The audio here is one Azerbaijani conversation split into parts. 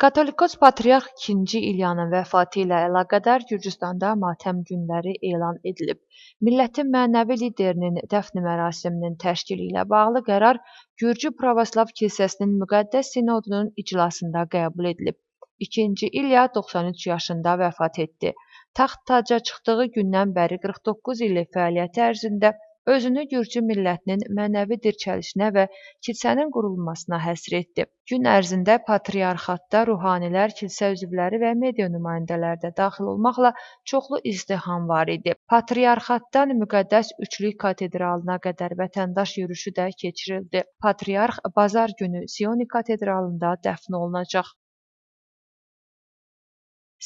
Katolikos Patriarx II İlyanın vəfatı ilə əlaqədar Gürcüstanda matəm günləri elan edilib. Millətin mənəvi liderinin dəfn mərasiminin təşkili ilə bağlı qərar Gürcü Pravoslav Kilsəsinin Müqəddəs Sinodunun iclasında qəbul edilib. II İlya 93 yaşında vəfat etdi. Taxt-taca çıxdığı gündən bəri 49 illik fəaliyyəti ərzində özünü Gürcü millətinin mənəvi dirçəlişinə və kilsənin qurulmasına həsr etdi. Gün ərzində patriarxatda ruhanilər, kilsə üzvləri və media nümayəndələri də daxil olmaqla çoxlu izdiham var idi. Patriarxatdan Müqəddəs Üçlük katedralına qədər vətəndaş yürüşü də keçirildi. Patriarx bazar günü Sioni katedralında dəfn olunacaq.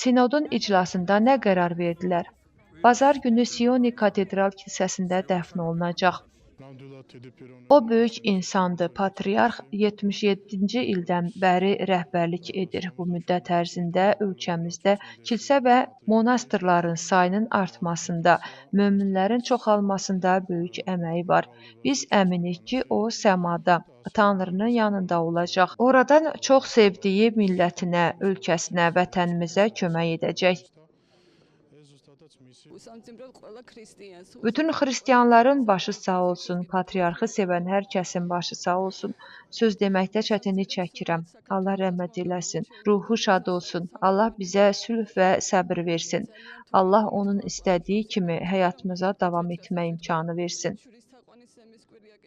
Sinodun iclasında nə qərar verdilər? Bazar günü Sioni katedral kilsəsində dəfn olunacaq. O böyük insandır. Patriarx 77-ci ildən bəri rəhbərlik edir. Bu müddət ərzində ölkəmizdə kilsə və monastırların sayının artmasında, möminlərin çoxalmasında böyük əməyi var. Biz əminik ki, o səmada, Tanrının yanında olacaq. Oradan çox sevdiyi millətinə, ölkəsinə, vətənimizə kömək edəcək. Bütün xristianların başı sağ olsun, patriarxı sevən hər kəsin başı sağ olsun. Söz deməkdə çətinlik çəkirəm. Allah rəhmət eləsin, ruhu şad olsun. Allah bizə sülh və səbir versin. Allah onun istədiyi kimi həyatımıza davam etmək imkanı versin.